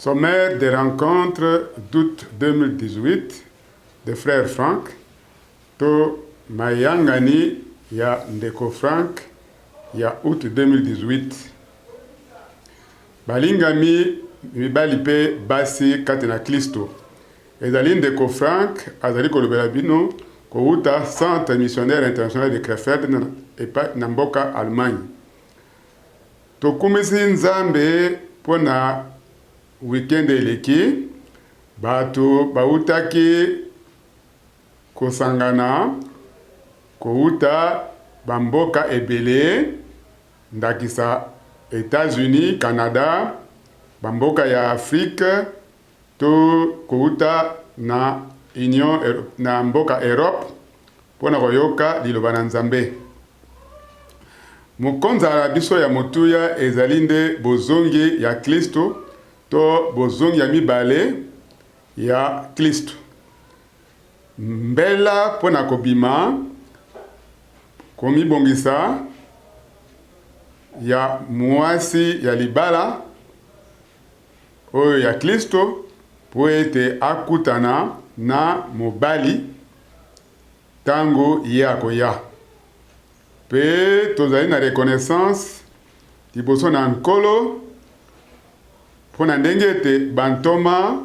Sommaire des rencontres d'août 2018 de Frère Frank to mayangani ya Ndeko Frank ya août 2018. Balingami mibali mpe basi kati na Klisto, ezali Ndeko Frank azali kolobela bino kowuta Centre Missionnaire International de Krefeld na, na mboka Allemagne. Tokumisi Nzambe mpo na week-end eleki, bato bawutaki kosangana kowuta ba mboka ebele, ndakisa Etats-Unis, Canada, ba mboka ya Afrique to kowuta na Union na mboka Europe mpo na koyoka liloba na Nzambe. Mokonza na biso ya motuya ezali nde bozongi ya Klisto to bozongi ya mibale ya Klisto. Mbela mpo na kobima, komibongisa ya mwasi ya libala oyo ya Klisto mpo ete akutana na mobali Tango ye akoya. Pe tozali na reconnaissance liboso na Nkolo mpo na ndenge ete bantoma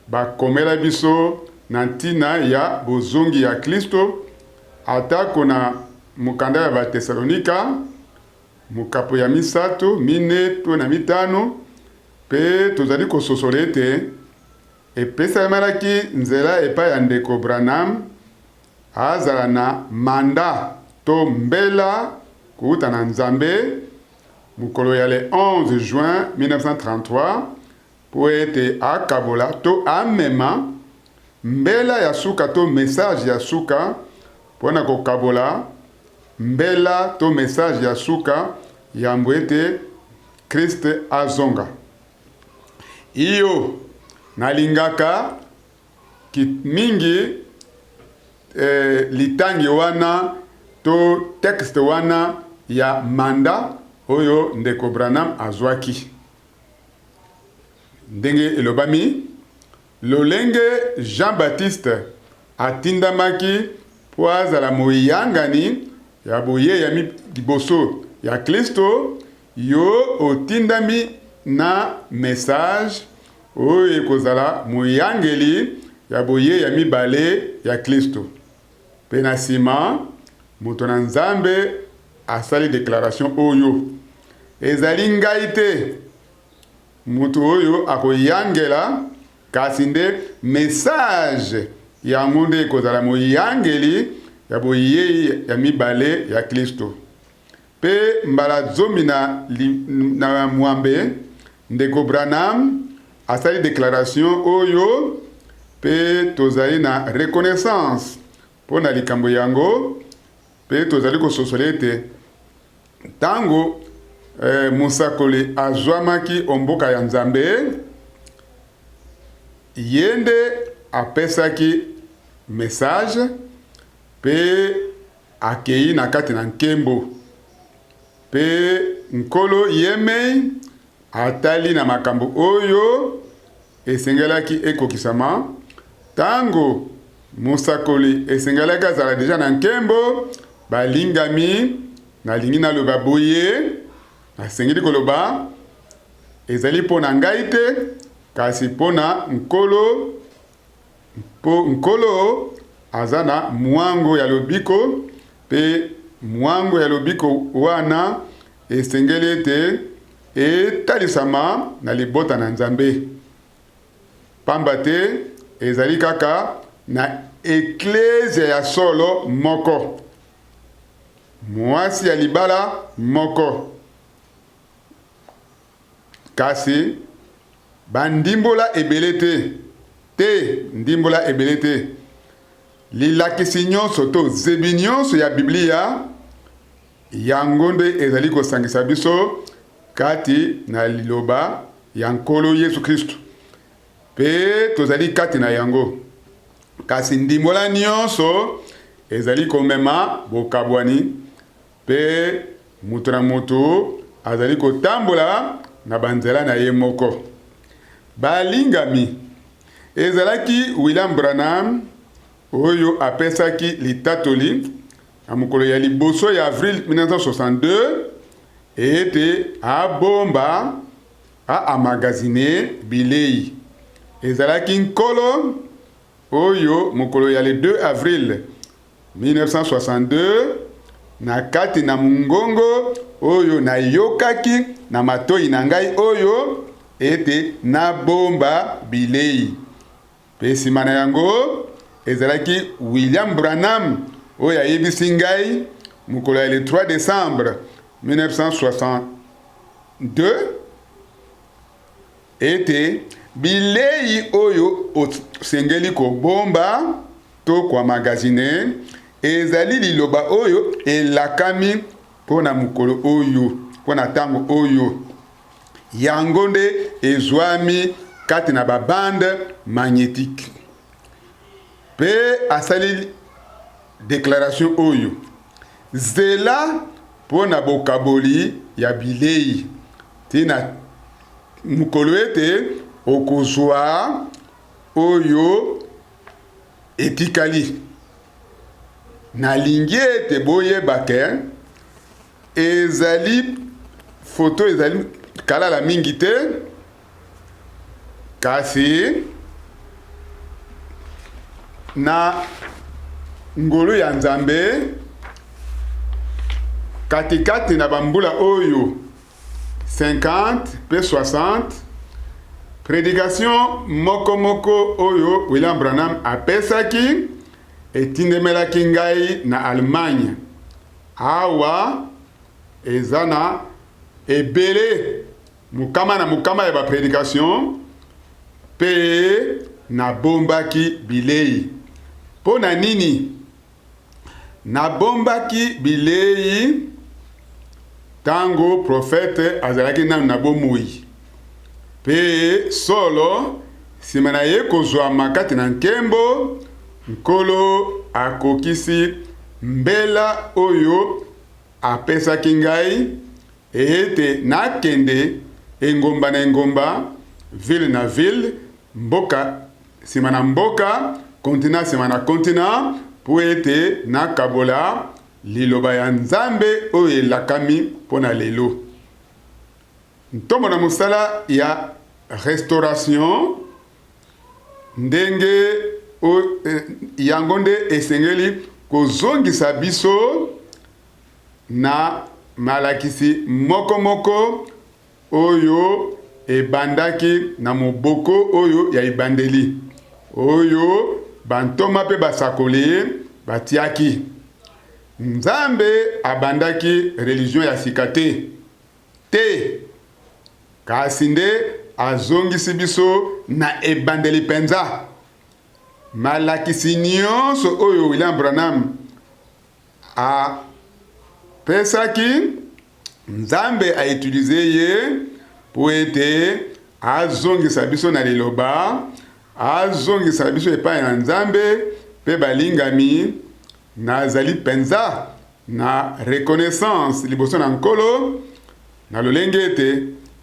bakomela biso na ntina ya bozongi ya Klisto, atako na mokanda ya Batesalonika, mokapo ya misato, mine to na mitano, pe tozali kososola ete Epesamelaki nzela epai ya Ndeko Branham azala na mandat to mbela kowuta na Nzambe mokolo ya le 11 juin 1933 mpo ete akabola to amema mbela ya suka to message ya suka mpo na kokabola mbela to message ya suka yambo ete Christ azonga. Iyo, nalingaka mingi eh, litangi wana to texte wana ya mandat oyo ndeko Branham azwaki. Ndenge elobami, lolenge Jean-Baptiste atindamaki mpo azala moyangani ya boyei ya liboso ya Klisto, Yo otindami na message oyo ekozala moyangeli ya boyei ya mibale ya Klisto. Mpe na sima, moto na Nzambe asali declaration oyo, Ezali ngai te moto oyo akoyangela, kasi nde message yango nde ekozala moyangeli ya boyei ya mibale ya Klisto. Mpe mbala zomi na, na mwambe, Ndeko Branham asali declaration oyo, mpe tozali na reconnaissance mpo na likambo yango, mpe tozali kososola ete ntango eh, mosakoli azwamaki o mboka ya Nzambe, ye nde apesaki message mpe Akei na kati na nkembo, mpe Nkolo Yemei atali na makambo oyo esengelaki ekokisama, ntango mosakoli esengelaki azala deja na nkembo. Balingami, nalingi naloba boye, nasengeli koloba, ezali mpo na ngai te, kasi mpo na Nkolo. Mpo Nkolo aza na mwango ya lobiko, mpe mwango ya lobiko wana esengeli ete etalisama na libota na Nzambe, pamba te ezali kaka na Eklezia ya solo moko, Mwasi ya libala moko. Kasi ba ndimbola ebele te, te, ndimbola ebele te. Lilakisi nyonso to zebi nyonso ya Biblia, yango nde ezali kosangisa biso kati na Liloba ya Nkolo Yesu Kristo, pe tozali kati na yango. Kasi ndimbola nyonso ezali komema bokabwani Mpe moto na moto azali kotambola na banzela na ye moko. Balingami, ezalaki William Branham oyo apesaki litatoli na mokolo ya liboso ya avril 1962 ete abomba, a emmagasiner, bilei. Ezalaki Nkolo oyo mokolo ya le 2 avril 1962, na kati na mongongo oyo nayokaki na matoi na ngai oyo ete nabomba bilei. Mpe nsima na yango, ezalaki William Branham oyo ayebisi ngai mokolo ya le 3 decembre 1962 ete bilei oyo osengeli kobomba to koamagazine ezali liloba oyo elakami mpo na mokolo oyo, mpo na ntango oyo. Yango nde ezwami kati na ba bande magnetique. Mpe asali declaration oyo, Zela mpo na bokaboli ya bilei tii na mokolo ete okozwa oyo etikali. Nalingi ete boyeba ke Ezali foto ezali kalala mingi te, kasi na ngolu ya Nzambe, katikati na bambula oyo 50 mpe 60, predication moko moko oyo William Branham apesaki etindemelaki ngai na Allemagne. Awa eza na ebele mokama na mokama ya ba predication pe nabombaki bilei. Mpo na nini nabombaki bilei tango prophète azalaki nanu na bomoi? Pe solo, sima na ye kozwama kati na nkembo, Nkolo akokisi mbela oyo apesaki ngai ete nakende engumba na engumba, ville na ville, mboka sima na mboka, continent sima na continent, mpo ete nakabola Liloba ya Nzambe oyo elakami mpo na lelo. Ntomo na mosala ya restauration ndenge yango nde esengeli kozongisa biso na malakisi moko moko oyo ebandaki na moboko oyo ya ebandeli oyo bantoma mpe basakoli batiaki. Nzambe abandaki religion ya sika te. Te, kasi nde azongisi biso na ebandeli mpenza. Malakisi nyonso oyo William Branham apesaki, Nzambe a utiliser ye mpo ete azongisa biso na Liloba, azongisa biso epai na Nzambe mpe balingami. Nazali mpenza na reconnaissance liboso na Nkolo na lolenge ete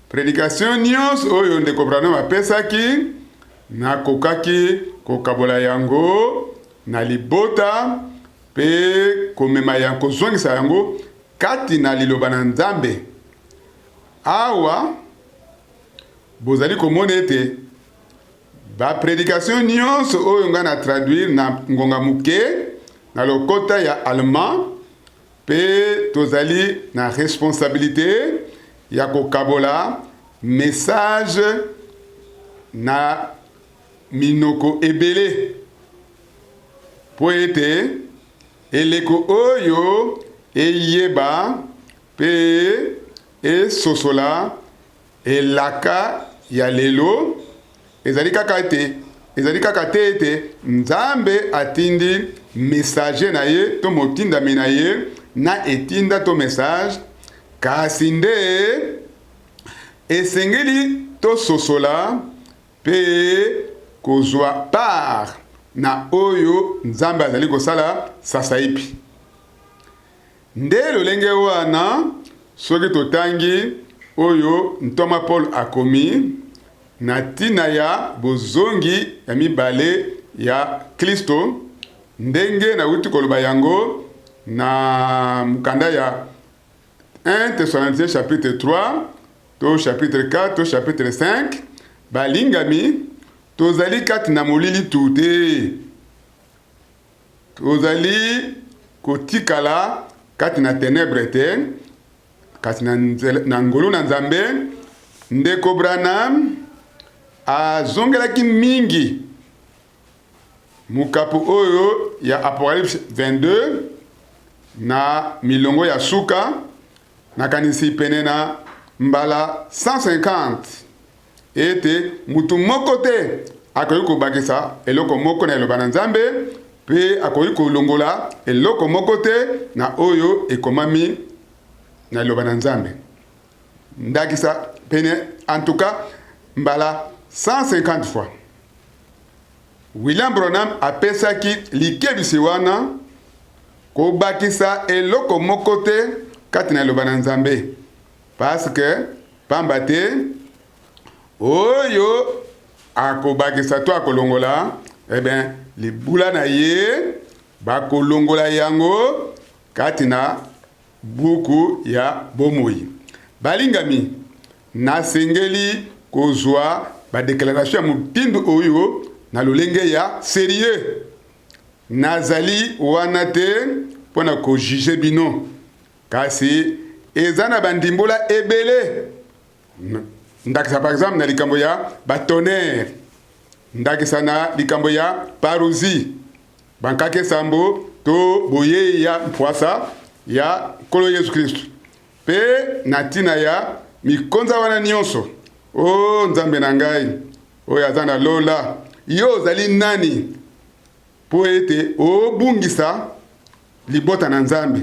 predication nyonso oyo Ndeko Branham apesaki, nakokaki kokabola yango na libota mpe komema ya kozongisa yango kati na Liloba na Nzambe. Awa bozali komona ete Ba predication nionso oyo nga na traduire na ngonga moke na lokota ya allemand pe tozali na responsabilite ya kokabola message na minoko ebele po ete eleko oyo eyeba pe esosola Elaka ya lelo ezali kaka ete ezali kaka te ete Nzambe atindi messager na ye to motindami na ye na etinda to message, kasi nde esengeli tososola mpe kozwa part na oyo Nzambe azali kosala sasaipi. Nde lolenge wana, soki totangi oyo ntoma Paul akomi, na ntina ya bozongi ya mibale ya Klisto, ndenge nauti koloba yango na mokanda ya 1 Thessaloniciens chapitre 3 to chapitre 4 to chapitre 5. Balingami, tozali kati na molili tu te, tozali kotikala kati na tenebre te, kasi na, na ngolu na Nzambe. Ndeko Branham azongelaki mingi mokapo oyo ya Apocalypse 22 na milongo ya suka, nakanisi pene na mbala 150, ete mutu moko te akoki kobakisa eloko moko na eloba na Nzambe mpe akoki kolongola eloko moko te na oyo ekomami na liloba na Nzambe. Ndakisa pene, en tout cas mbala 150 fois William Branham apesaki likebisi wana, kobakisa eloko moko te kati na liloba na Nzambe, parce que pamba te oyo akobakisa to akolongola, eh bien libula na ye bakolongola yango kati na buku ya bomoi. Balingami, nasengeli kozwa badeclaration ya motindo oyo na lolenge ya serieux. Nazali wana te mpo na kojuge bino, kasi eza na bandimbola ebele. Ndakisa par exemple na likambo ya batonnerre, ndakisa na likambo ya parousie, bankake sambo to boyei ya mpwasa ya Nkolo Yesu Kristu, mpe na ntina ya mikonza wana nyonso. O Nzambe na ngai oyo aza na lola, yo ozali nani mpo ete obungisa libota na Nzambe,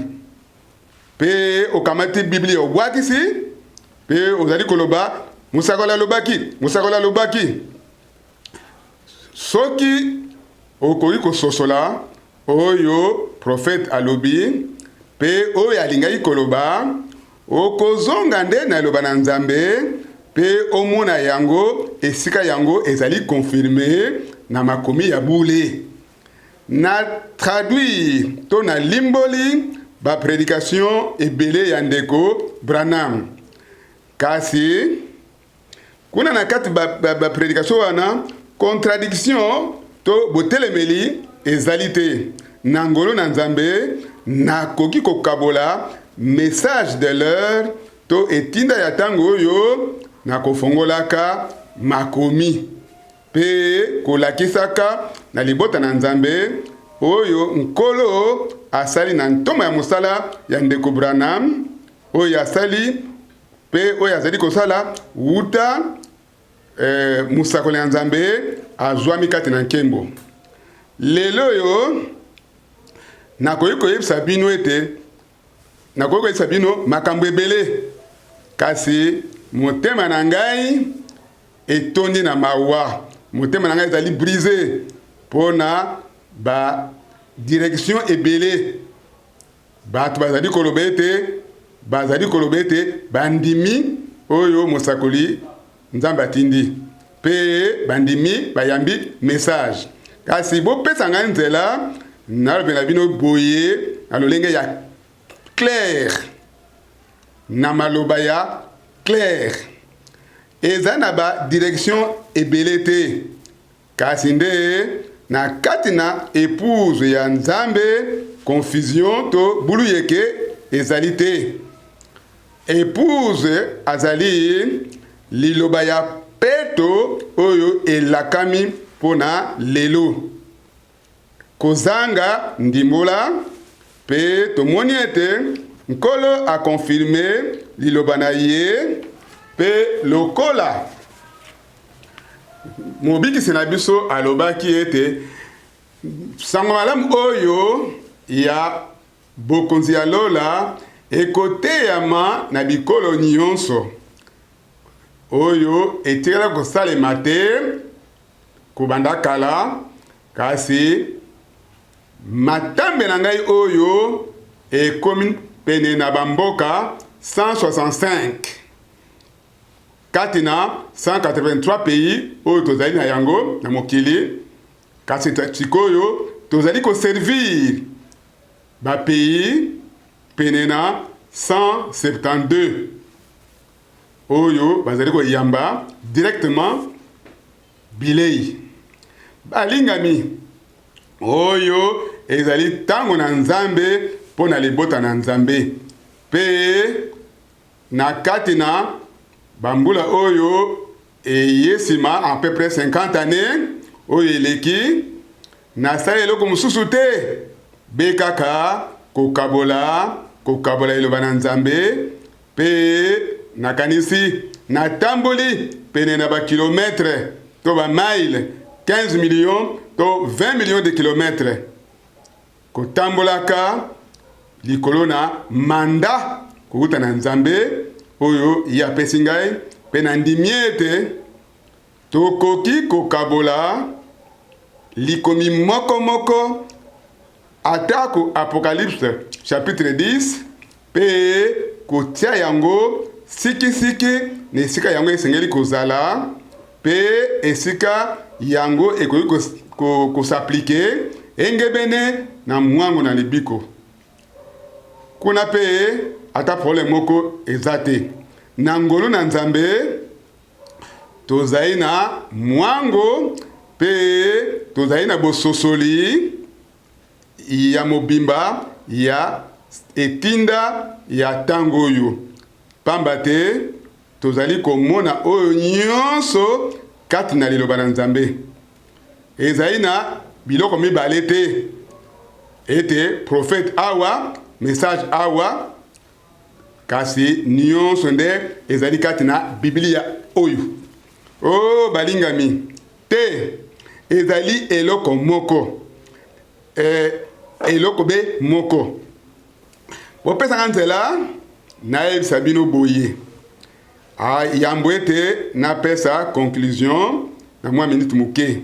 mpe okamati Biblia obwakisi, mpe ozali koloba mosakoli alobaki, mosakoli alobaki? Soki okoki kososola oyo profete alobi mpe oyo alingaki koloba, okozonga nde na liloba na Nzambe mpe omona yango esika yango ezali confirme na makomi ya bule. Na traduire to na limboli ba predication ebele ya ndeko Branham, kasi kuna na kati ba, ba, ba predication wana contradiction to botelemeli ezali te. Na ngolu na Nzambe, nakoki kokabola message de l'heure to etinda ya ntango oyo na kofongolaka makomi mpe kolakisaka na libota na Nzambe oyo Nkolo asali na ntoma ya mosala ya ndeko Branham, oyo asali mpe oyo azali kosala wuta eh, mosakoli ya Nzambe azwami kati na nkembo. Lelo oyo nakoki koyebisa bino ete nakoki koyebisa bino makambo ebele, kasi motema na ngai etondi na mawa, motema na ngai ezali brise mpo na ba direction ebele. Bato bazali koloba ete bazali koloba ete bandimi oyo mosakoli Nzambe atindi, mpe bandimi bayambi message. Kasi bopesa ngai nzela nalobela bino boye na lolenge ya clair, na maloba ya clair. Eza na ba direction ebele te, kasi nde na kati na epouse ya Nzambe confusion to buluyeke ezali te. Epouse azali liloba ya peto oyo elakami mpo na lelo, kozanga ndimbola, mpe tomoni ete Nkolo akonfirme liloba na ye, mpe lokola Mobikisi na biso alobaki ete sango malamu oyo ya Bokonzi ya Lola ekoteyama na bikolo nyonso, oyo etikala kosalema te kobanda kala, kasi matambe na ngai oyo ekomi pene na bamboka 165. kati na 183 pays oyo tozali na yango na mokili, kasi sikoyo tozali koservir bapays pene na 172 oyo bazali koyamba directement bilei. Balingami, oyo ezali ntango na Nzambe mpo na libota na Nzambe, mpe na kati na bambula oyo eye nsima, à peu près 50 années oyo eleki, nasali eloko mosusu te be kaka kokabola liloba na Nzambe. Mpe nakanisi natamboli pene na bakilometre to bamile 15 millions to 20 millions de kilomètres, kotambolaka likolo na mandat kowuta na Nzambe oyo ye apesi ngai. Mpe nandimi ete tokoki kokabola likomi moko moko, atako Apocalypse chapitre 10, mpe kotia yango sikisiki na esika yango esengeli kozala, mpe esika yango ekoki kos'appliquer engebene na mwango na libiko kuna. Mpe ata problème moko eza te. Na ngolu na Nzambe, tozali na mwango mpe tozali na bososoli ya mobimba ya etinda ya ntango oyo, pamba te tozali komona oyo nyonso kati na liloba na Nzambe. Ezali na biloko mibale te, ete prophète awa, message awa, kasi nyonso nde ezali kati na Biblia oyo. O balingami, te, ezali eloko moko, eloko be moko. Bopesanga nzela nayebisa bino boye yambo ete napesa conclusion na mwa minute moke.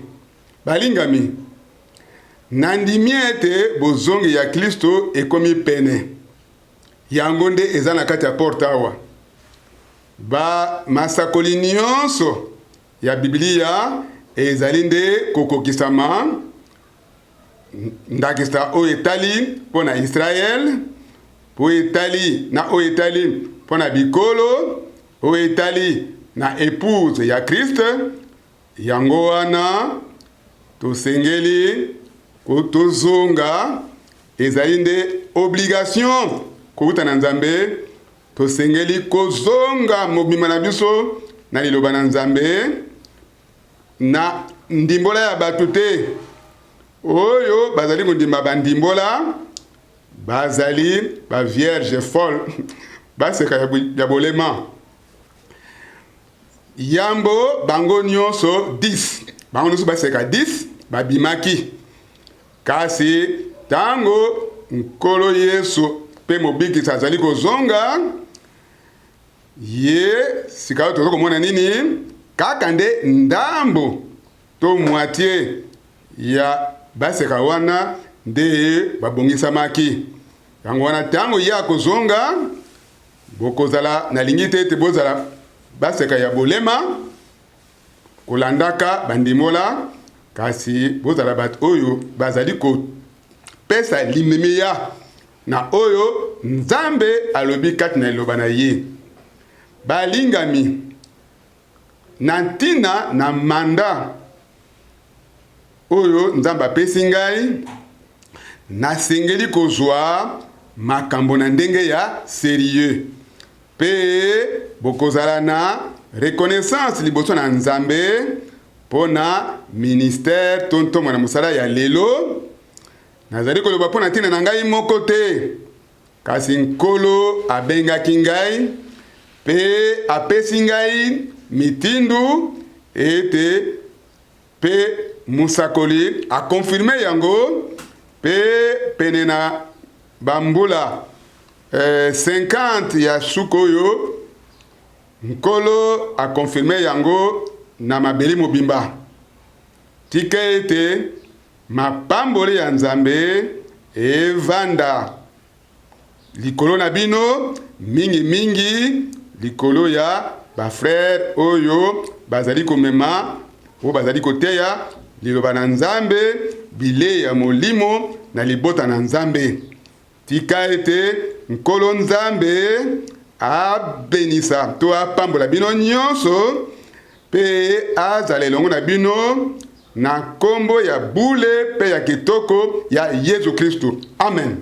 Balingami, nandimi ete bozongi ya Kristo ekomi pene. Yango nde eza na kati ya porte awa. Bamasakoli nyonso ya Biblia ezali nde kokokisama, ndakisa oyo etali mpo na Israele, mpo etali na oyo etali mpo na bikolo, oyo etali na épouse ya Christ. Yango wana tosengeli tozonga. Ezali nde obligation kowuta na Nzambe. Tosengeli kozonga mobimba na biso na liloba na Nzambe, na ndimbola ya bato te. Oyo bazali kondima bandimbola bazali bavierge folle, baseka ya bolema. Yambo bango nyonso 10, bango nyonso baseka 10 babimaki, kasi ntango Nkolo Yesu mpe Mobikisi azali kozonga, ye sika oyo toza komona nini? Kaka nde ndambo to moitié ya baseka wana nde babongisamaki. Yango wana, ntango ye akozonga, bokozala, nalingi te ete bozala baseka ya bolema kolandaka bandimola, kasi bozala bato oyo bazali kopesa limemia na oyo Nzambe alobi kati na liloba na ye. Balingami, na ntina na mandat oyo Nzambe apesi ngai, nasengeli kozwa makambo na ndenge ya sérieux, mpe bokozala na reconnaissance liboso na Nzambe mpo na ministère to ntomo na mosala ya lelo. Nazali koloba mpo na ntina na ngai moko te, kasi Nkolo abengaki ngai mpe apesi ngai mitindu ete, mpe mosakoli aconfirmer yango. Mpe pene na bambula 50 ya suka oyo, Nkolo aconfirmer yango na mabele mobimba. Tika ete mapamboli ya Nzambe evanda likolo na bino, mingimingi likolo ya. ba frères oyo bazali komema, oyo bazali koteya liloba na Nzambe, bilei ya molimo na libota na Nzambe. Tika ete Nkolo Nzambe abenisa to apambola bino nyonso mpe azala elongo na bino na nkombo ya bule mpe ya kitoko ya Yezu Kristu. Amen.